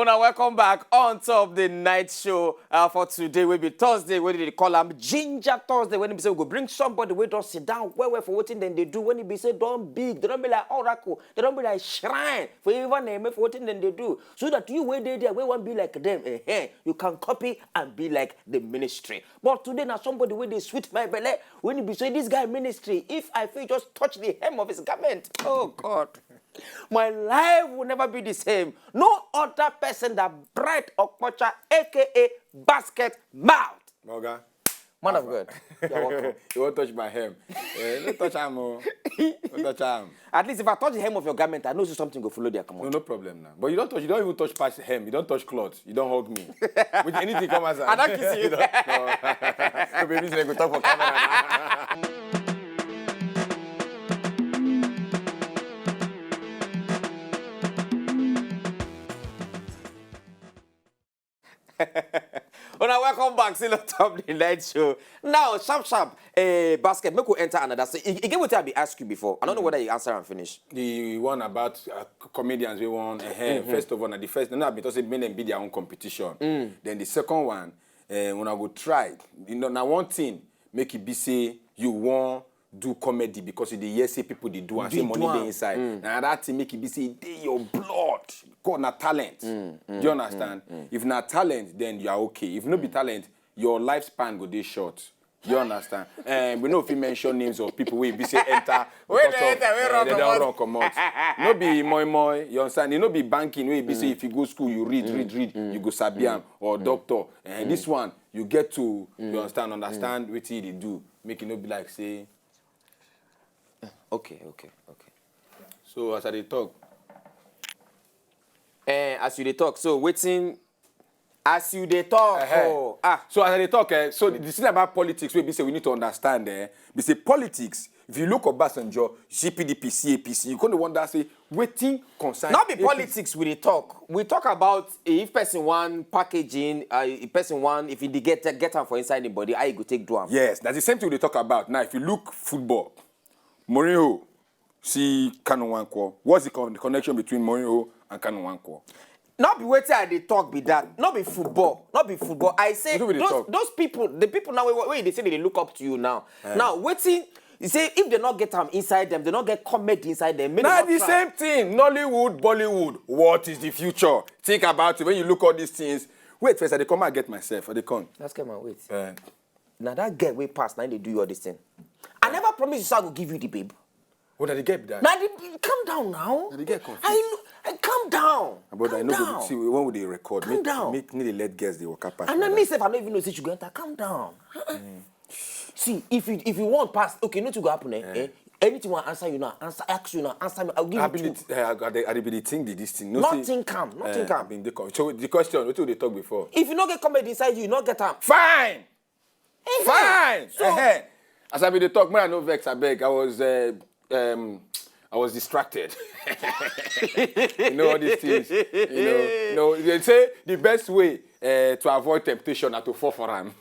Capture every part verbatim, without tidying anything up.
Una welcome back on top the night show uh, for today. We be Thursday, wey dey call am Ginger Thursday. When we say we go bring somebody wey don sit down well well for wetin dem dey do. When e be say don big, they don be like oracle, they don be like shrine for even name for wetin dem dey do. So that you wey dey there, wey wan be like them, eh, eh, you can copy and be like the ministry. But today na somebody wey dey sweet my belle. When e be say this guy ministry, if I fit just touch the hem of his garment, oh God. My life will never be the same. No other person than Bright Okpocha, A K A Basket Mouth. Oga, Man of God, you're welcome. You won't touch my hem. Eh, don't touch am, oh. Don't touch am. At least if I touch the hem of your garment, I know say something go follow there. Come No, on. No problem now. But you don't touch. You don't even touch past hem. You don't touch cloth. You don't hug me. With anything come as I don't kiss you. No. No, baby, say go talk for camera now. Una welcome back still on top the night show. Now, sharp sharp, eh, Basket, make we enter another. So, e e get wetin I be ask you before. I don't know whether you answer and finish. The one about uh, comedians we want. Uh, First of all, na the first. No, I been talk say make dem be their own competition. Then the second one, uh, when I go try, you know, na one thing make it be say you want do comedy because you dey hear say people dey do and say Dey money do am. Dey inside. Na that thing make it be say e dey your blood. God na talent. Do you understand? If na talent, then you are okay. If no be talent, your lifespan go dey short. You understand? Um, we no fit mention names of people wey be say enter Wey because dey of enter, wey eh, run they don comot. Run comot. No be moi moi. You understand? E no be banking wey be say if you go school you read read read you go sabi am or doctor. Eh, this one you get to you understand understand wetin you dey do make e no be like say Okay, okay, okay. So as I dey talk, Eh, as you dey talk, so wetin as you dey talk, Ehe. Oh, ah, So as I dey talk, eh, so the thing about politics wey be say we need to understand, eh, be say politics, if you look Obasanjo, C P D P, C A P C, you go dey wonder say wetin concern not be A P C? Politics we dey talk. We talk about if person wan packaging, uh, if person wan, if he dey get get am for inside the body, how you go take do am? Yes, that's the same thing we dey talk about. Now, if you look football, Mourinho, see Kanu Nwankwo. What's the, con- the connection between Mourinho and Kanu Nwankwo? Not be wetin I dey talk be that. Not be football. Not be football. I say Wetin we dey those talk? Those people, the people now wey wey dey say they dey look up to you now. Now wetin you say if they not get am inside them, they not get comedy inside them. Make Na they the not try. Same thing. Nollywood, Bollywood. What is the future? Think about it when you look all these things. Wait first, I dey come and get myself. I dey come. That's come and wait. Eh, Now that girl wey pass, now they do you all this thing. I never promise you say I go give you the babe. What did they get that? Now the, calm down now. Na the girl confused. I know. I, calm down. But calm I know down. Go, see when we dey record. Calm make, down. Make me let girls dey waka pass. And Like then me that. Sef, I no even know say she go enter. Calm down. Uh-uh. See, if you if you want pass, okay, nothing go happen. Eh? Eh? Anything want answer you now, answer ask you now, answer me. I'll give I you been two. the, I, I, I, I been the thing the this thing. No, Nothing see, calm, nothing eh, calm. I been the con- so the question, what they talk before? If you no get comedy inside you, you no get am. Fine, fine. So- Eh-heh. As I been the talk, man, I no vex. I beg. I was, uh, um, I was distracted. You know all these things. You know, no, they say the best way uh, to avoid temptation na to fall for am.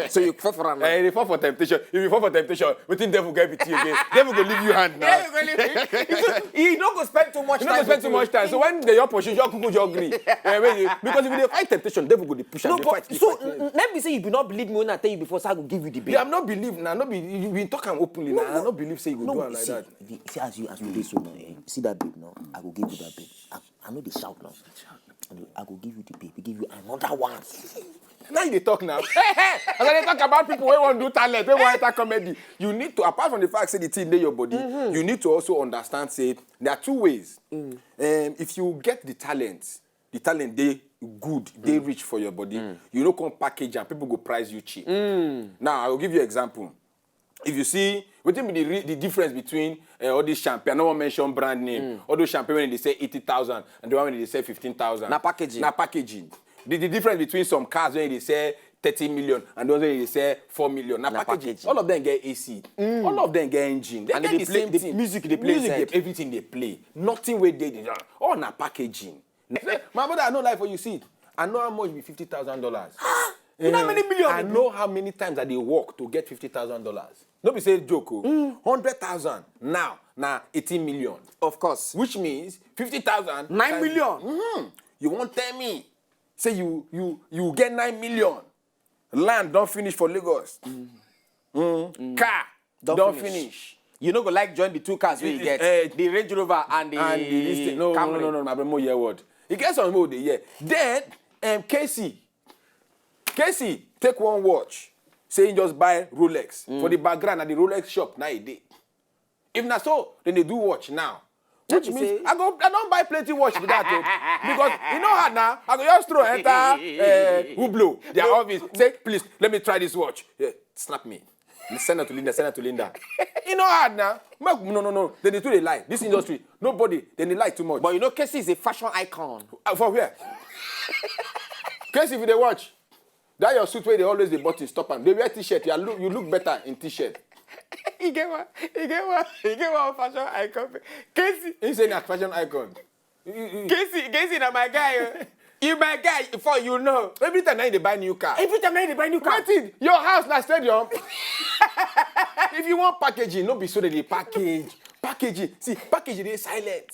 So you fall for am. Uh, you fall for temptation. If you fall for temptation, wetin devil get with you again? Devil go leave you hand now. Yeah, you go leave. You no go spend too much You time. no go spend too much time. So when they your pursue, your kuku your gree. Eh, when you- because if you dey fight temptation, devil go dey push am. No, Dey but fight, dey so fight, dey- n- let me say you be not believe me when I tell you before, so I go give you the babe. Yeah, I'm not believe now. No be you been talk am openly now. I no believe say you go No, do am like see, that. The, see as you as you dey so now, eh, see that babe now. I go give you that babe. I, I know they shout now. I go give you the babe. Give you another one. Now you dey talk now. As I dey talk about people wey wan do talent, wey wan enter comedy, you need to, apart from the fact say the thing dey your body, you need to also understand say there are two ways. Um, if you get the talent, the talent dey good, dey rich for your body. You no come package am, people go price you cheap. Now I go give you example. If you see wetin be the re- the difference between uh, all this champagne, I no wan mention brand name, all those champagne wey dey sell eighty thousand and the one wey dey sell fifteen thousand. Na packaging. Na packaging. The, the difference between some cars wey dey sell thirty million and those wey dey sell four million. Na, Na packaging. Packaging. All of them get A C. All of them get engine. They And get they the play- same the thing. music they play Music, inside. They, everything they play. Nothing wey dey there. All na packaging. My brother, I no lie for you. See, I know how much be fifty thousand dollars. You know how many million I they know how many times I dey work to get fifty thousand dollars. No be say joke o. Hundred thousand now na eighteen million. Of course. Which means fifty thousand. Nine million. Mm-hmm. You wan tell me say you you you get nine million, land don finish for Lagos, mm, car don finish. You no go like join the two cars wey you get, eh, the Range Rover and the, and the this thing. No, no, Camry. No, no, no, my brother, more hear word. E get some people dey hear. Then, um, K C, K C take one watch, say he just buy Rolex. For the background, na the Rolex shop na e dey. If na so, then they do watch now. Which means I go, I don buy plenty watch be that o. Because e no hard now. I go just throw enter, eh, Hublot, their office. Say, "Please, let me try this watch." Yeah, slap me. Send it to Linda, send it to Linda. E no hard now. Make, no, no, no. Then they too dey lie. This industry, nobody, then they lie too much. But you know, K C is a fashion icon. Uh, for where? K C, if you dey watch, that your suit wey dey always dey button, stop am. Dey wear t-shirt, you look, you look better in t-shirt. E get one, e get one, e get one fashion icon. K C. He say na fashion icon. He, he, K C, K C na my guy o. You my guy, before you know. Every time na you dey buy new car. Every time na you dey buy new car. Wetin? Your house na stadium. If you want packaging, no be so they dey package. Packaging. See, packaging dey silent.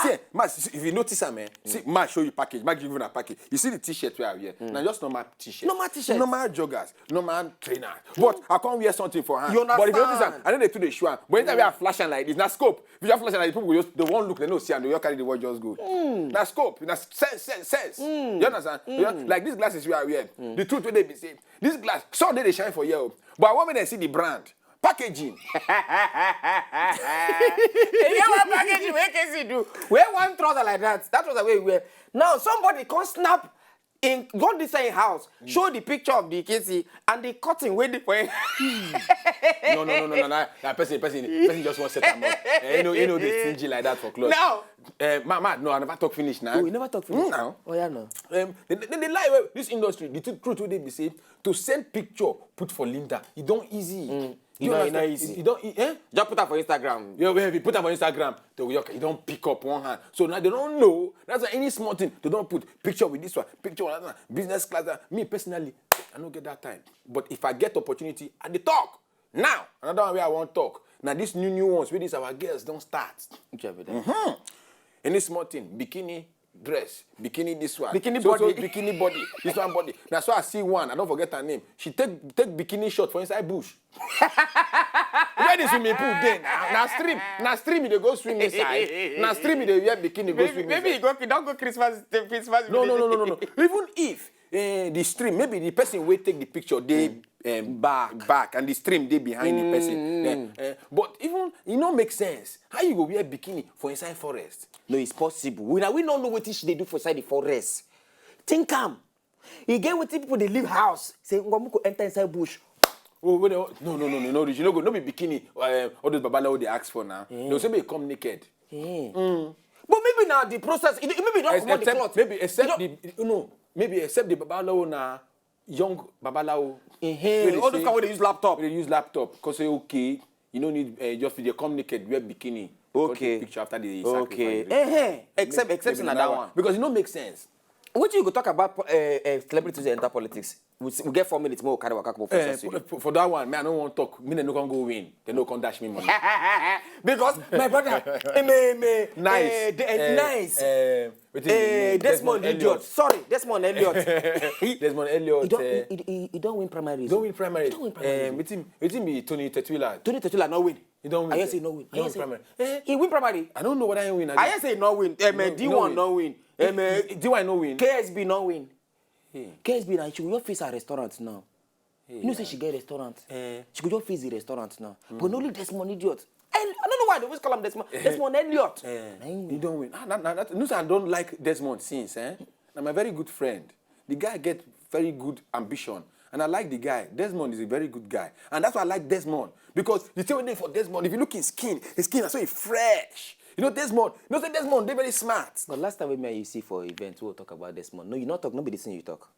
See, ma, see, if you notice am, eh, see, ma show you package. Ma give you na package. You see the t-shirt wey I wear? Na just normal t-shirt. Normal t-shirt. Normal joggers. Normal trainer. But I can't wear something for hand. You understand? But if you notice am, I know they too dey show am. But anytime I flash am like this, na scope. If you just flash am like this, people go just, they won't look, they no see am, they just carry the watch just go. Na scope, na sense, sense, sense. You understand? You know, like these glasses wey I wear. The truth wey dey be say, this glass, some dey dey shine for here o. But I want make dem see the brand. Packaging. You get one packaging wey K C do. Wear one trouser like that. That trouser wey you wear. Now somebody come snap in, go this same house, show the picture of the K C and the curtain wey dey for him. No, no, no, no, no, no. That person, person, person just want set am up. Eh, you know, you know they stingy like that for clothes. Now, eh, ma, ma, no, I never talk finish now. Oh, you never talk finish? Mm, now. Oh, yeah, no. Um, the, the, the lie wey this industry, the truth, truth wey dey be say, to send picture, put for Linda, e don easy. You know, e no easy. You don't, eh? Just put am for Instagram. Yeah, well, if you put am for Instagram, they will, okay, you don't pick up one hand. So now they don't know. That's why any small thing, they don't put picture with this one, picture with that one, business class. That. Me personally, I don't get that time. But if I get opportunity, I dey talk. Now, another one where I want talk. Now these new new ones, where these our girls don't start. Which one be that? Any small thing, bikini, dress, bikini this one. Bikini body. So, so bikini body, this one body. Now so I see one, I don't forget her name. She take take bikini shot for inside bush. Where the swimming pool dey? Na, na stream, na stream you dey go swim inside. Na stream you dey wear bikini go swim inside. Maybe you go, you don go Christmas, Christmas. No, no, no, no, no, no. Even if, eh, the stream, maybe the person wey take the picture dey, um, back, back, and the stream dey behind the person. Eh, eh, but even, e no make sense. How you go wear bikini for inside forest? No, it's possible. We, na we no know wetin she dey do for inside the forest. Think am. E get wetin people dey leave house. Say, "Ngwa, make we enter inside bush." Oh, wait, oh, no, no, no, no, no, you no go, no be bikini. Uh, all those babalawo they ask for now. They'll say, "May come naked." But maybe now the process, e, maybe you don't comot the cloth. Maybe except the, no, maybe except the babalawo na young babalawo. All those kind wey dey use laptop. They use laptop. Cause say, okay, you no need, uh, just they come naked, wear bikini. Okay. Take picture after the sacrifice. Except, except maybe na that one. Because e no make sense. Wetin you go talk about, uh, uh, celebrities wey enter politics? We, we get four minutes, more carry waka come for, eh, for, for that one, man, I no wan talk. Me, they no come go win. They no come dash me money. Because my brother, eh, me, me, nice, eh, de-, eh, nice. Eh, wetin be him name? Desmond Elliot. Sorry, Desmond Elliot. Desmond Elliot. He don, eh, he, he, he don win primaries. Don win primaries. He don win primaries. Eh, wetin, wetin be Tony Tetuila? Tony Tetuila no win. He don win. I hear say he no win. He don win primary. Eh? He win primary. I don't know whether he win. I hear say he no win. Eh, me, D one no win. Eh, me, D one no win. K S B no win. K S B now, she go just face her restaurant now. You know say she get restaurant. Eh. She go just face the restaurant now. But only Desmond Elliot. I, I don't know why they always call him Desmond. Desmond Elliot. Eh. Na him win. You don't win. Ah, na, na, na, no, sir, I don't like Desmond since, eh? Na my very good friend. The guy get very good ambition. And I like the guy. Desmond is a very good guy. And that's why I like Desmond. Because the thing wey dey for Desmond, if you look his skin, his skin is so fresh. You know Desmond, you know say Desmond dey very smart. But last time wey me and you see for event, we talk about Desmond. No, you not talk, no be the thing you talk.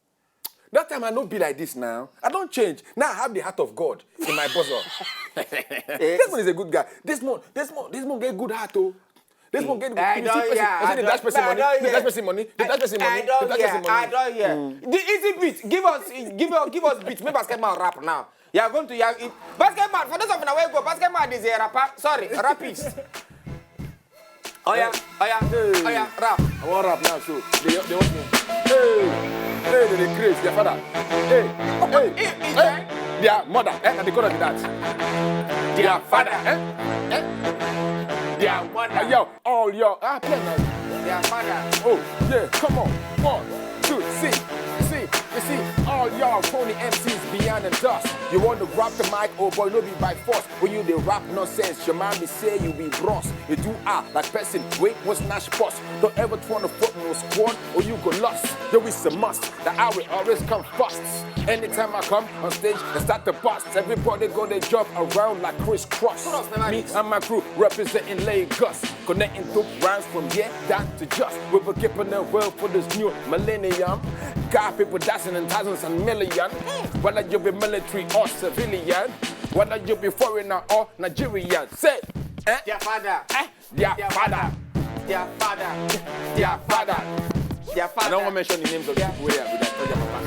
That time I no be like this now. I don't change. Now I have the heart of God in my bosom. Desmond is a good guy. Desmond, Desmond, Desmond get good heart, oh. Desmond get good. You see person, you see the dash person money. The dash person money. The dash person money. I don't hear. The easy beat. Give us, give us, give us beat. Make Basket Man rap now. You are going to, you are, Basket Man, for those of you wey go, Basket Man is a rapper. Sorry, rapist. Oya, oya, oya, rap. I wan rap now, so they, they want me. Hey, hey, they dey craze, their father. Hey, hey, hey, their mother. Eh, na the color be that. Their father. Eh? Eh? Their mother. Yo, all your, ah, play now. Their father. Oh, yeah, come on. One, two, see, see, you see, all y'all phony M Cs beyond the dust. You want to grab the mic, oh boy, no be by force. When you dey rap nonsense, your man be say you be bros. You do ah like person, wait, was snatch boss. Don't ever try to fuck no squad, or you go lost. Yo, it's a must. The hour always come fast. Anytime I come on stage, I start to bust. Everybody go they jump around like crisscross. Me and my crew representing Lagos. Connecting dope rhymes from here down to just. We were keeping it well for this new millennium. Got people dancing in thousands and million. Whether you be military or civilian, whether you be foreigner or Nigerian, say, eh? Their father. Eh? Their father. Their father. Their father. Their father. I don't want to mention the names of the people where I would have told their papa.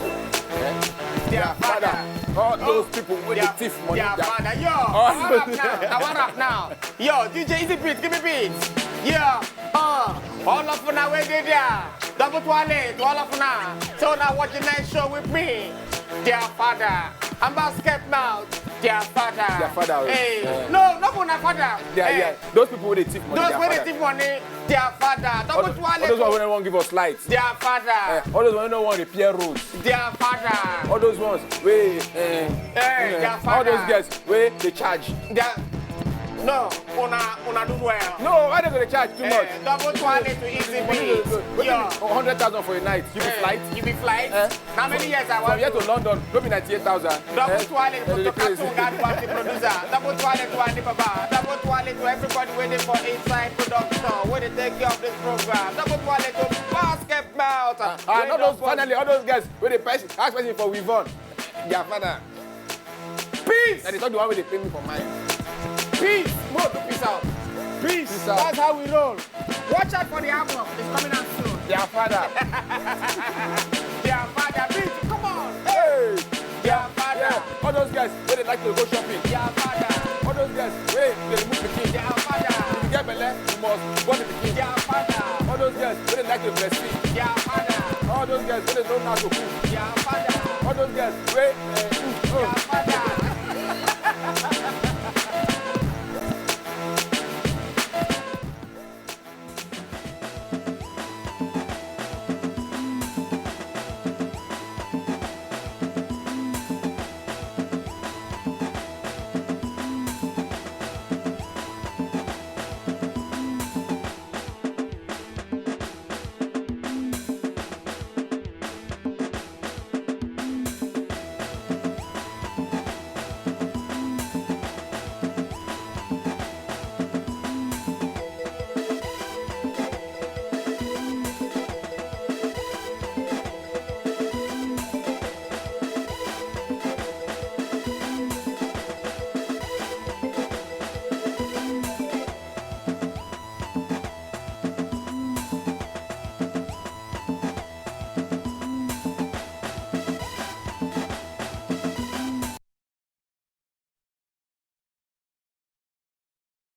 Eh? Their father. All those people with the thief money. Their father. Yo, I want rap now. I want rap now. Yo, D J Easy Beat, give me beats. Yeah, uh, all of una wey dey there. Double twale to all of una. So now watch the nice show with me. Their father. I'm about to skip mouth. Their father. Their father. Hey, no, not for my father. Yeah, yeah. Those people wey dey thief money. Those wey dey thief money. Their father. Double twale. All those ones wey no wan give us light. Their father. Eh, all those ones wey no wan repair roads. Their father. All those ones wey, eh, eh, their father. All those girls wey dey charge. Their, no, una, una do well. No, why they go dey charge too much? Eh, double twale to Easy Beat. Yo. Hundred thousand for a night. You be flight? You be flight? Eh? How many years I want? From here to London, no be ninety-eight thousand. Double twale for Doctor Tunga, the producer. Double twale to Alibaba. Double twale to everybody waiting for inside production. Where they take care of this program. Double twale to Basket Mouth. Ah, ah, not those, finally, all those guys wey dey person, ask person for Weave On. Their father. Peace. And they talk the one wey dey pay me for mine. Peace. More to peace out. Peace. Peace out. That's how we roll. Watch out for the album. It's coming out soon. Their father. Their father. Beat. Come on. Hey. Their father. Yeah. All those guys wey dey like to go shopping. Their father. All those guys wey dey remove pikin. Their father. If you get belle, you must born the pikin. Their father. All those guys wey dey like to breastfeed. Their father. All those guys wey dey know how to cook. Their father. All those guys wey, eh, their father.